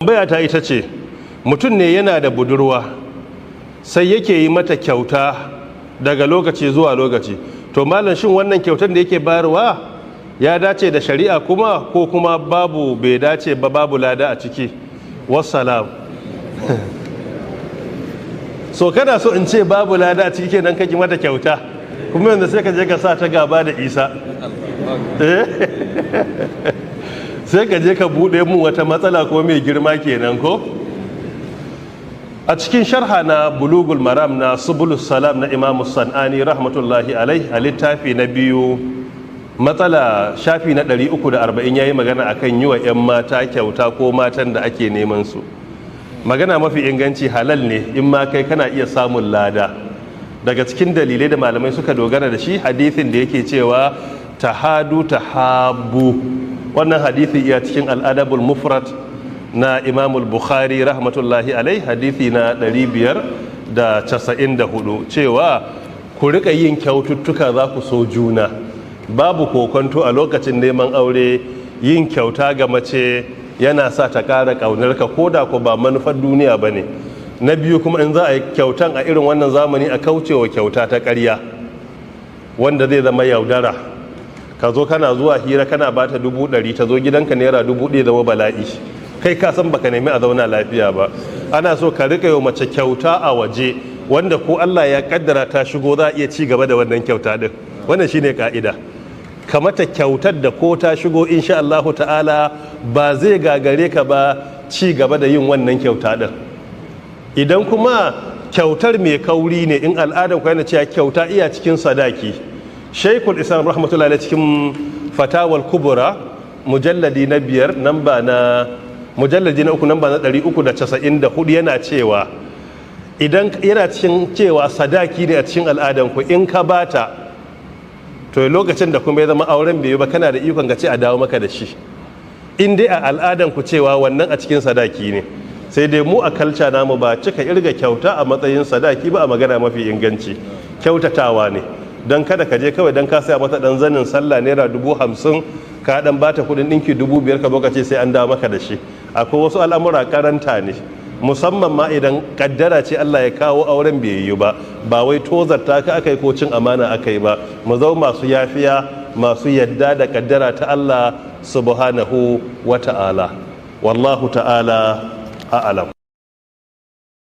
Tambaya ta ita ce, mutum ne yana da budurwa sai yake yi mata kyauta daga lokaci zuwa lokaci. To malam, shin wannan kyautar da yake bayarwa ya dace da shari'a kuma ko kuma babu, bai dace ba, babu lada a ciki? Wassalam. So kana so in ce babu lada a ciki kenan kake mata kyauta, kuma yanzu sai ka je ka sa ta gaba da Isa, sai ka je ka bude mu wata matsala ko mai girma kenan ko. A cikin sharha na Bulugul Maram na Subulus Salam na Imamu San'ani rahmatullahi alai, a littafi na biyu, matsala shafi na 340, yayi magana akan yi wa 'yan mata kyauta ko matan da ake neman su. Magana mafi inganci, halal ne, in ma kai kana iya samun lada. Daga cikin dalilai da malamai suka dogara da shi, hadithin da yake cewa "Tahadu tahabu". Wannan hadithi iya cikin Al'adabul Mufrad na Imamul Bukhari rahmatullahi alai, hadithi na 594, cewa ku rika yin kyaututtuka, za ku so juna. Babu kokonto, a lokacin neman aure yin kyauta ga mace yana sa ta ƙara ƙaunarka, ko da ko ba manufar duniya ba ne. Na biyu kuma, in za a yi kyautan a irin wannan zamani, a kaucewa kyauta ta ƙarya wanda zai zama yaudara. Ka zo kana zuwa hira kana bata 100,000, ta zo gidanka ₦1,000, zama bala'i. Kai ka san baka nemi a zauna lafiya ba. Ana so ka rika yi mace kyauta a waje wanda ko Allah ya kaddara ta shigo, za a iya ci gaba da wannan kyauta din. Wannan shine ka'ida. Ka mata kyautar da ko ta shigo, insha Allahu ta'ala, ba zai gagare ka ba ci gaba da yin wannan kyauta din. Idan kuma kyautar mai kauri ne, in al'adar ku yana cewa kyauta iya cikin sadaki, Shaikul Islam rahmatullahi cikin Fatawal Kubura, mujalladi na biyar, namba na mujalladi na uku, namba na 394, yana cewa idan yana cikin cewa sadaki ne a cikin al'adan ku, in ka bata, to lokacin da kuma ya zama auren bai ba, kana da ikon ka ce a dawo maka da shi, in dai a al'adan ku cewa wannan a cikin sadaki ne. Sai dai mu a culture namu ba cika irga kyauta a matsayin sadaki ba. A magana mafi inganci, kyautatawa ne, don kada ka je kawai don ka saya mata dan zanin sallah ₦50,000, ka dan bata kudin dinki 5,000, ka zo ka ce sai an dawo maka da shi. Akwai wasu al'amura karanta ne, musamman ma idan kaddara ce Allah ya kawo auren bai yi ba, ba wai tozarta ka aka yi ko cin amana aka yi ba. Mu zau masu yafiya, masu yadda da kaddara ta Allah subhanahu wa ta'ala. Wallahu ta'ala a'alam.